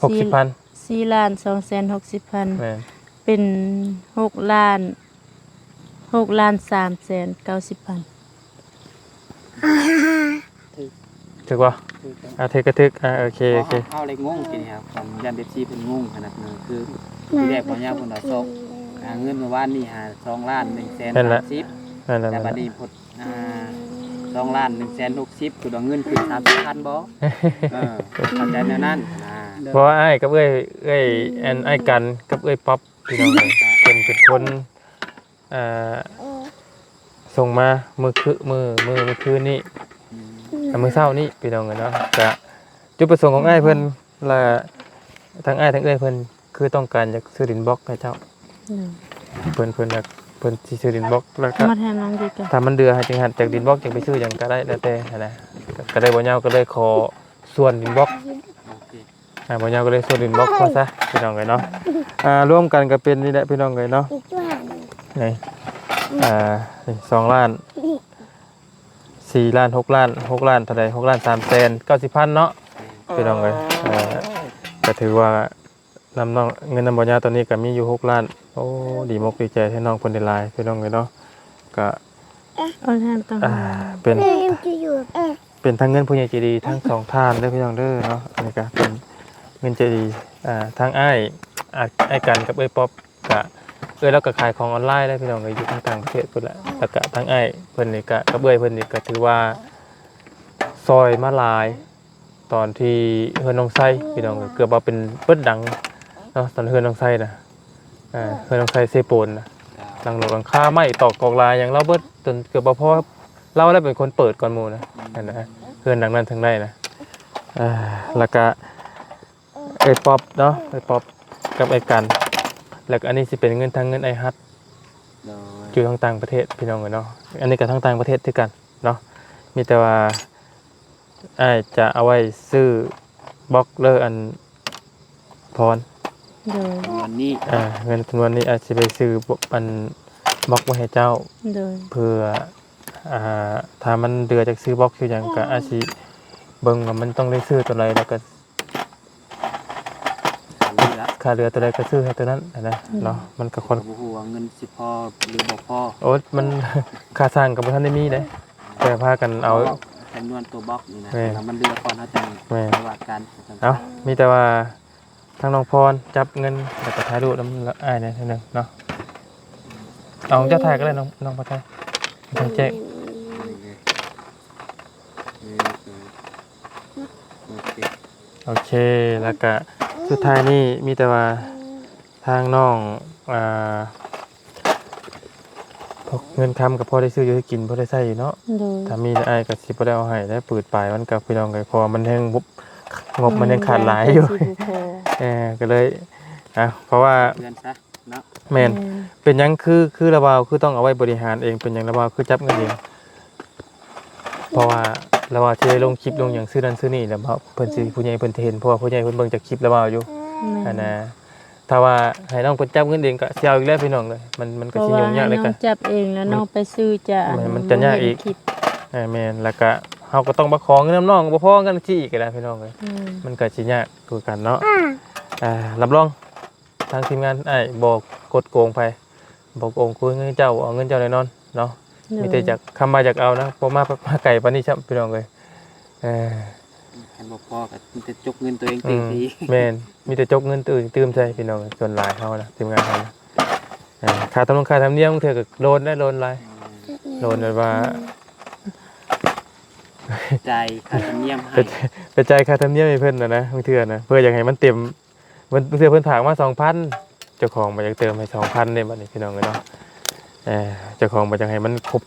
ຫົກສິບພັນ ສີ່ລ້ານສອງແສນຫົກສິບພັນ ແມ່ນ ເປັນຫົກລ້ານ ຫົກລ້ານສາມແສນເກົ້າສິບພັນ. ຖືກ ຖືກບໍ່? ຖືກ ອ່າ ຖືກກໍຖືກ ອ່າ ໂອເຄ ໂອເຄ. ເຮົາເລີຍງົງ ທີນີ້ ຢ້ານເອັຟຊີເພິ່ນງົງຂະໜາດນັ້ນ ຄືທີແລກເຮົາເພິ່ນວ່າສອງ ອ່າ ເງິນມື້ວານນີ້ຫາສອງລ້ານໜຶ່ງແສນສາມສິບ ແຕ່ບັດນີ້ ອ່າ ສອງລ້ານໜຶ່ງແສນຫົກສິບ ຄືວ່າເງິນຂຶ້ນສາມສິບພັນບໍ່? ເອີ ເຂົ້າໃຈແນວນັ້ນນະ. ເພາະວ່າອ້າຍກັບເອື້ອຍ ເອື້ອຍ ອັນ ອ້າຍກັນກັບເອື້ອຍປັອບ ພີ່ນ້ອງເອີຍ ເພິ່ນເປັນຄົນ ອ່າ ສົ່ງມາມື້ຄື ມື້ ມື້ ມື້ຄືນນີ້ ອືມ ອ່າ ມື້ເຊົ້ານີ້ ພີ່ນ້ອງເອີຍເນາະ. ກະຈຸດປະສົງຂອງອ້າຍເພິ່ນ ລະ ທັງອ້າຍທັງເອື້ອຍເພິ່ນ ຄືຕ້ອງການຢາກຊື້ດິນບລັອກໃຫ້ເຈົ້າ. ໂດຍ ເພິ່ນ ເພິ່ນຢາກ ເພິ່ນຊິຊື້ດິນບລັອກ ແລ້ວກະ ມາແທນນ້ອງດີກວ່າ ຖ້າມັນເດືອໃຫ້ຈັ່ງຫັ້ນ ຈາກດິນບລັອກຈັ່ງໄປຊື້ຫຍັງກໍໄດ້ ແລ້ວແຕ່ຫັ້ນນະ. ກໍ ກໍເລີຍບໍ່ຍາວ ກໍເລີຍຂໍສ່ວນດິນບລັອກ. ໂອເຄ ອ່າ ບໍ່ຍາວກໍເລີຍຊື້ດິນບລັອກມາຊະ ພີ່ນ້ອງເອີຍເນາະ. ອ່າ ລວມກັນກໍເປັນນີ້ແຫຼະ ພີ່ນ້ອງເອີຍເນາະ. ນີ້ ອ່າ ນີ້ສອງລ້ານ ສີ່ລ້ານ ຫົກລ້ານ ຫົກລ້ານເທົ່າໃດ ຫົກລ້ານສາມແສນເກົ້າສິບພັນເນາະ ພີ່ນ້ອງເອີຍ. ເອີ ກໍຖືວ່ານຳນ້ອງ ເງິນນຳບໍ່ຍາວຕອນນີ້ກໍມີຢູ່ຫົກລ້ານ. ໂອ້ ດີມົກດີໃຈແທ້ ນ້ອງເພິ່ນໄດ້ຫຼາຍ ພີ່ນ້ອງເອີຍເນາະ. ກໍ ເອົາແທນຕໍ່ ອ່າ ເປັນ ເປັນທັງເງິນຜູ້ໃຫຍ່ໃຈດີທັງສອງທ່ານເດີ ພີ່ນ້ອງເດີເນາະ. ອັນນີ້ກໍເປັນເງິນໃຈດີ ອ່າ ທາງອ້າຍ ອ້າຍກັນກັບເອື້ອຍປັອບ ກະເອື້ອຍລາວກະຂາຍຂອງອອນລາຍແຫຼະ ພີ່ນ້ອງເອີຍ ຢູ່ທາງຕ່າງປະເທດພຸ້ນແຫຼະ. ແລ້ວກະທາງອ້າຍເພິ່ນນີ້ກະ ກັບເອື້ອຍເພິ່ນນີ້ກະຖືວ່າຊ່ອຍມາຫຼາຍ ຕອນທີ່ເຮືອນນ້ອງໄຊ ພີ່ນ້ອງເອີຍ ເກືອບວ່າເປັນເບິດຫຼັງເນາະ ຕອນເຮືອນນ້ອງໄຊນະ. ອ່າ ເຮືອນນ້ອງໄຊເຊໂປນນະ ຫຼັງລົກຫຼັງຄາ ໄມ້ຕອກກອກລາຫຍັງລາວເບິດ ຈົນເກືອບບໍ່ພໍ ລາວແຫຼະເປັນຄົນເປີດກ່ອນໝູ່ນະ. ອືມ ຫັ້ນນະ ເຮືອນຫຼັງນັ້ນເຖິງໄດ້ນະ. ອ່າ ແລ້ວກະ ເອື້ອຍປັອບເນາະ ເອື້ອຍປັອບກັບອ້າຍກັນ. ແລ້ວກໍອັນນີ້ຊິເປັນເງິນ ທັງເງິນອ້າຍຮັດ ໂດຍ ຢູ່ທາງຕ່າງປະເທດ ພີ່ນ້ອງເອີຍເນາະ. ອັນນີ້ກໍທາງຕ່າງປະເທດຄືກັນເນາະ ມີແຕ່ວ່າອ້າຍຈະເອົາໄວ້ຊື້ບລັອກເລີ ອັນ ພອນ ໂດຍ ວັນນີ້ ອ່າ ເງິນຈຳນວນນີ້ອາດຊິໄປຊື້ ອັນ ບລັອກໄວ້ໃຫ້ເຈົ້າ ໂດຍ ເພື່ອ ອ່າ ຖ້າມັນເຫຼືອຈາກຊື້ບລັອກຊື້ຫຍັງ ກໍອາດຊິເບິ່ງວ່າມັນຕ້ອງໄດ້ຊື້ຕົວໃດ ແລ້ວກໍ ຄ່າເຫຼືອ ຄ່າເຫຼືອຕົວໃດກໍຊື້ໃຫ້ຕົວນັ້ນຫັ້ນນະ ອືມ ເນາະ. ມັນກໍຄົນ ກໍບໍ່ຮູ້ວ່າເງິນຊິພໍຫຼືບໍ່ພໍ ໂອ້ ມັນ ຄ່າຊ່າງກໍບໍ່ທັນໄດ້ມີເດ້ ແຕ່ພາກັນເອົາ ເອົາຈຳນວນຕົວບລັອກນີ້ນະ ແມ່ນ ຖ້າມັນເຫຼືອກ່ອນເຮົາຈັ່ງ ແມ່ນ ຄ່ອຍວ່າກັນ. ເອົ້າ ມີແຕ່ວ່າທາງນ້ອງພອນຈັບເງິນ ແລ້ວກໍຖ່າຍຮູບນຳອ້າຍແດ່ໜ້ອຍໜຶ່ງເນາະ. ເອົາ ເຈົ້າຖ່າຍກໍໄດ້ ນ້ອງ ນ້ອງພອນໄຊ ທາງແຈ້ງ ໂອເຄ ໂອເຄ ແລ້ວກະສຸດທ້າຍນີ້ມີແຕ່ວ່າທາງນ້ອງ ອ່າ ພວກເງິນຄຳກໍພໍໄດ້ຊື້ຢູ່ໄດ້ກິນ ພໍໄດ້ໃຊ້ຢູ່ເນາະ ໂດຍ ຖ້າມີອ້າຍກໍຊິບໍ່ໄດ້ເອົາໃຫ້ແລ້ວ ປືດປາຍມັນກໍ ພີ່ນ້ອງເອີຍ ເພາະວ່າມັນແຮງ ງົບມັນແຮງຂາດຫຼາຍຢູ່ ແມ່ນ ມັນກໍຊິບໍ່ພໍ ເອີ ກໍເລີຍ ອ່າ ເພາະວ່າ ເຮືອນຊະ ເນາະ ແມ່ນ ແມ່ນ ເປັນຫຍັງຄື ຄືລາວບ່າວຄືຕ້ອງເອົາໄວ້ບໍລິຫານເອງ ເປັນຫຍັງລາວບ່າວຄືຈັບເງິນເອງ? ເພາະວ່າລາວບ່າວຊິໄດ້ລົງຄລິບລົງຫຍັງ ຊື້ນັ້ນຊື້ນີ້ ແລ້ວເພິ່ນຊິ ອືມ ຜູ້ໃຫຍ່ເພິ່ນຈະເຫັນ ເພາະວ່າຜູ້ໃຫຍ່ເພິ່ນເບິ່ງຈາກຄລິບລາວບ່າວຢູ່ ແມ່ນ ຫັ້ນນະ. ຖ້າວ່າໃຫ້ນ້ອງເພິ່ນຈັບເງິນເອງກໍຊິເອົາອີກແລ້ວ ພີ່ນ້ອງເອີຍ ມັນ ມັນກໍຊິຫຍຸ້ງຍາກ ເພາະວ່າໃຫ້ນ້ອງຈັບເອງແລ້ວ ມັນ ນ້ອງໄປຊື້ຈະ ມັນ ມັນຈະຍາກອີກ ບໍ່ເຫັນຄລິບ ເອີ ແມ່ນ ແລ້ວກໍເຮົາກໍຕ້ອງມາຂໍເງິນນຳນ້ອງ ບໍ່ພໍກັນຊິອີກກໍໄດ້ ພີ່ນ້ອງເອີຍ ອືມ ມັນກໍຊິຍາກຄືກັນເນາະ ອ່າ ອ່າ ຮັບຮອງ ທາງທີມງານອ້າຍບໍ່ກົດໂກງໃຜ ບໍ່ໂກງເງິນເຈົ້າ ເອົາເງິນເຈົ້າແນ່ນອນເນາະ ໂດຍ ມີແຕ່ຢາກ ຄຳວ່າຢາກເອົານະ ບໍ່ມາ ມາໄກປານນີ້ຊ້ຳ ພີ່ນ້ອງເອີຍ ເອີ ຄັນບໍ່ພໍກໍມີແຕ່ຈົກເງິນຕົວເອງ ອືມ ຕື່ມໄປອີກ ແມ່ນ ມີແຕ່ຈົກເງິນຕົວເອງຕື່ມໃສ່ ພີ່ນ້ອງເອີຍ ສ່ວນຫຼາຍເຮົານະ ທີມງານເຮົານະ ເອີ ຄ່າທຳນງຄ່າທຳນຽມບາງເທື່ອກໍໂລນໄດ້ ໂລນຫຼາຍ ອືມ ໂລນແບບວ່າ ຈ່າຍຄ່າທຳນຽມໃຫ້ ໄປ ໄປຈ່າຍຄ່າທຳນຽມໃຫ້ເພິ່ນນະ ບາງເທື່ອນະ ເພື່ອຢາກໃຫ້ມັນເຕັມ ເພິ່ນ ບາງເທື່ອເພິ່ນຝາກມາສອງພັນ ເຈົ້າຂອງບໍ່ຢາກເຕີມໃຫ້ສອງພັນເດ້ ບັດນີ້ພີ່ນ້ອງເອີຍເນາະ ເຈົ້າຂອງບໍ່ຢາກໃຫ້ມັນຄົບ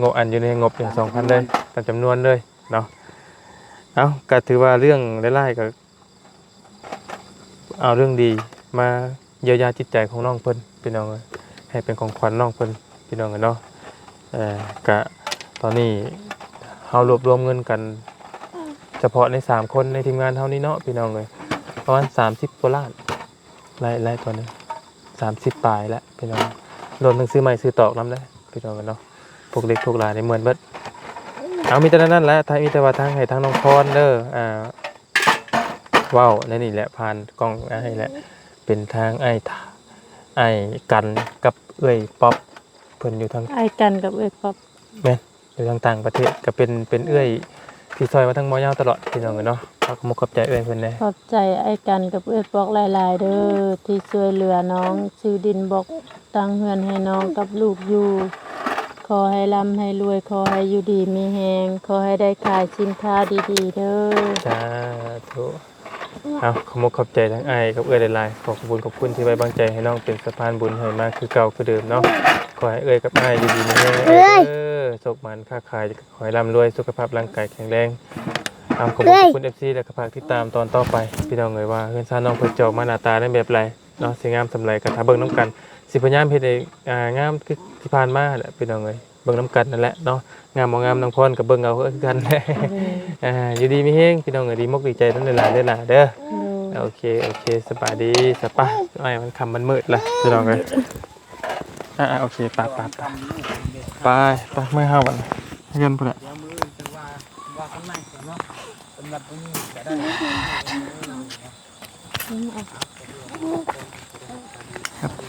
ງົບ ອັນຢູ່ໃນງົບ ເອີ ສອງພັນເລີຍ ຕາມຈຳນວນເລີຍເນາະ. ເອົ້າ ກໍຖືວ່າເລື່ອງຫຼາຍໆກໍເອົາເລື່ອງດີມາ ຢຽວຢາຈິດໃຈຂອງນ້ອງເພິ່ນ ພີ່ນ້ອງເອີຍ ໃຫ້ເປັນຂອງຂວັນນ້ອງເພິ່ນ ພີ່ນ້ອງເອີຍເນາະ. ເອີ ກະຕອນນີ້ເຮົາລວບລວມເງິນກັນ ສະເພາະໃນສາມຄົນໃນທີມງານເຮົານີ້ເນາະ ພີ່ນ້ອງເອີຍ ປະມານສາມສິບກວ່າລ້ານ ຫຼາຍ ຫຼາຍກວ່ານີ້ ສາມສິບປາຍແລ້ວ ພີ່ນ້ອງ ລວມທັງຊື້ໄມ້ຊື້ຕອກນຳເດ້ ພີ່ນ້ອງເອີຍເນາະ. ພວກເຫຼັກພວກຫຼານີ້ໝົດເບິດ. ເອົາ ມີແຕ່ນັ້ນແຫຼະ ມີແຕ່ວ່າທາງ ໃຫ້ທາງນ້ອງພອນເດີ ອ່າ ເວົ້າໃນນີ້ແຫຼະ ຜ່ານກ້ອງອ້າຍແຫຼະ ເປັນທາງອ້າຍ ອ້າຍກັນກັບເອື້ອຍປັອບ ເພິ່ນຢູ່ທາງ ອ້າຍກັນກັບເອື້ອຍປັອບ ແມ່ນ ຢູ່ທາງຕ່າງປະເທດ ກໍເປັນ ເປັນເອື້ອຍທີ່ຊ່ອຍມາທາງໝໍຍາວຕະຫຼອດ ພີ່ນ້ອງເອີຍເນາະ. ເຮົາກໍຂອບໃຈເອື້ອຍເພິ່ນແດ່ ຂອບໃຈອ້າຍກັນກັບເອື້ອຍປອກຫຼາຍໆເດີ ທີ່ຊ່ວຍເຫຼືອນ້ອງຊື້ດິນບລັອກ ຕັ້ງເຮືອນໃຫ້ນ້ອງກັບລູກຢູ່. ຂໍໃຫ້ລ່ຳໃຫ້ລວຍ ຂໍໃຫ້ຢູ່ດີມີແຮງ ຂໍໃຫ້ໄດ້ຂາຍສິນຄ້າດີໆເດີ. ສາທຸ. ເອົາ ຂອບອົກຂອບໃຈທັງອ້າຍກັບເອື້ອຍຫຼາຍໆ. ຂໍຂອບຄຸນ ຂອບຄຸນທີ່ໄວ້ວາງໃຈໃຫ້ນ້ອງເປັນສະພານບຸນໃຫ້ມາຄືເກົ່າຄືເດີມເນາະ. ຂໍໃຫ້ເອື້ອຍກັບອ້າຍຢູ່ດີມີແຮງເດີ້. ໂຊກໝານຄ້າຂາຍ ຂໍໃຫ້ລ່ຳລວຍ ສຸຂະພາບຮ່າງກາຍແຂງແຮງ. ເອົາ ຂອບຄຸນ ຂອບຄຸນ ເອັຟຊີ ແລະ ກໍຝາກຕິດຕາມຕອນຕໍ່ໄປ ພີ່ນ້ອງເອີຍ ວ່າເຮືອນຊານນ້ອງເພິ່ນຈະອອກມາໜ້າຕາໃນແບບໃດ ເນາະ ຊິງາມສ່ຳໃດກໍຖ້າເບິ່ງນຳກັນ. ຊິພະຍາຍາມເຮັດໃຫ້ ອ່າ ງາມຄືທີ່ຜ່ານມາແຫຼະ ພີ່ນ້ອງເອີຍ ເບິ່ງນຳກັນນັ້ນແຫຼະເນາະ. ງາມບໍ່ງາມ ນ້ອງພອນກໍເບິ່ງເອົາຄືກັນແຫຼະ. ອ່າ ຢູ່ດີມີແຮງ ພີ່ນ້ອງເອີຍ ດີມົກດີໃຈນຳຫຼາຍໆເດີຫຼາເດີ. ໂດຍ ໂອເຄ ໂອເຄ ສະບາຍດີ ສະປະ ອ້າຍ ມັນຄ່ຳມັນມືດລະ ພີ່ນ້ອງເອີຍ. ອ່າ ໂອເຄ ໄປ ໄປ ໄປ ໄປ ໄປ ເມືອເຮົາບັດນີ້ ເຮືອນພຸ້ນແຫຼະ.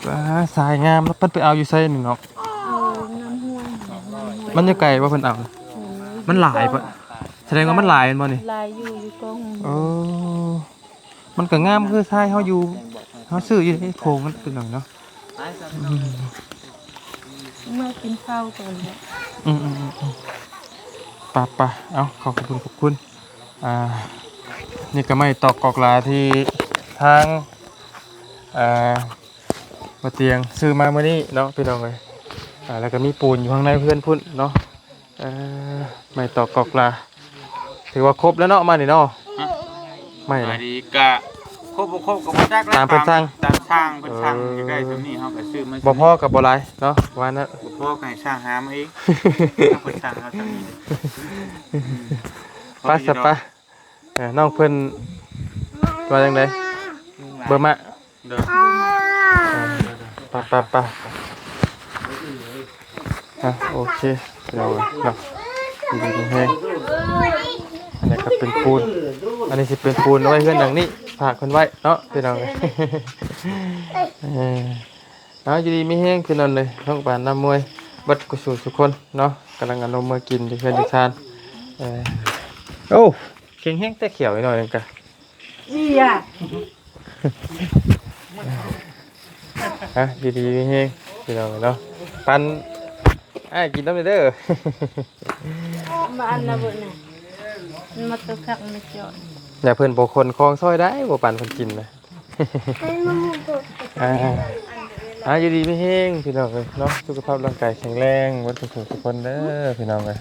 ອ່າ ສາຍງາມ ແລ້ວເພິ່ນໄປເອົາຢູ່ໃສນີ້ເນາະ? ເອົານ້ຳຫ້ວຍ ນ້ຳຫ້ວຍ. ມັນຢູ່ໄກບໍ່ເພິ່ນເອົາ? ມັນຫຼາຍບໍ່? ສະແດງວ່າມັນຫຼາຍແມ່ນບໍ່ນີ້? ຫຼາຍຢູ່ ຢູ່ກ້ອງ. ໂອ້ ມັນກໍງາມຄືຊາຍເຮົາຢູ່ ເຮົາຊື້ຢູ່ໃນໂຂງນັ້ນເປັນຫຍັງເນາະ. ອືມ ເມືອກິນເຂົ້າກ່ອນແຫຼະ. ອືມໆໆ ໄປໆ ເອົາ ຂອບຄຸນ ຂອບຄຸນ. ອ່າ ນີ້ກໍໄມ້ຕອກກອກຫຼາທີ່ທາງ ອ່າ ບໍ່ຕຽງຊື້ມາມື້ນີ້ເນາະ ພີ່ນ້ອງເອີຍ. ອ່າ ແລ້ວກໍມີປູນຢູ່ຂ້າງໃນເຮືອນພຸ້ນເນາະ. ເອີ ໄມ້ຕອກກອກຫຼາ ຖືວ່າຄົບແລ້ວເນາະ ມານີ້ເນາະ. ຮະ? ໄມ້ ສະບາຍດີ ກະຄົບບໍ່ຄົບກໍບໍ່ຈັກແຫຼະ ຕາມເພິ່ນສັ່ງ ຕາມຊ່າງເພິ່ນສັ່ງ. ເອີ ຢາກໄດ້ສ່ຳນີ້ເຮົາກໍຊື້ມາ ບໍ່ພໍກໍບໍ່ຫຼາຍເນາະ ວ່ານັ້ນ. ບໍ່ພໍກໍໃຫ້ຊ່າງຫາມາເອງ ເພິ່ນສັ່ງເຮົາສ່ຳນີ້. ໄປຊະ ໄປ. ເອີ ນ້ອງເພິ່ນວ່າຈັ່ງໃດ? ເບີມະ. ໂດຍ ເອີ ໄປໆໆ ອ່ະ ໂອເຄ ເນາະ ຢູ່ດີມີແຮງ. ອັນນີ້ກໍເປັນປູນ ອັນນີ້ຊິເປັນປູນເອົາໄວ້ເຮືອນຫຼັງນີ້ ຝາກເພິ່ນໄວ້ເນາະ ພີ່ນ້ອງ. ເອີ ເອົາ ຢູ່ດີມີແຮງ ພີ່ນ້ອງເອີຍ ນ້ອງປານ ນ້ຳມວຍ ເບິດສູ່ສູ່ຄົນເນາະ ກຳລັງເອົານົມມາກິນຢູ່ເຮືອນຢູ່ຊານ. ເອີ ໂອ້ ແຂງແຮງແຕ່ຂຽວໜ້ອຍໜຶ່ງກະ ອີ່ຍະ ຮະ ຢູ່ດີມີແຮງ ພີ່ນ້ອງເນາະ. ປັນອ້າຍກິນນຳເດີ ມາອັນນະເບິ່ງນະ ມັນມາຕົກຄັກມາຈອດ. ແລ້ວເພິ່ນບໍ່ຂົນຂອງຊ່ອຍໄດ້ ບໍ່ປັນເພິ່ນກິນນະ. ອ່າ ອ່າ ຢູ່ດີມີແຮງ ພີ່ນ້ອງເອີຍເນາະ ສຸຂະພາບຮ່າງກາຍແຂງແຮງ ເບິດທຸກຄົນເດີ ພີ່ນ້ອງເອີຍ.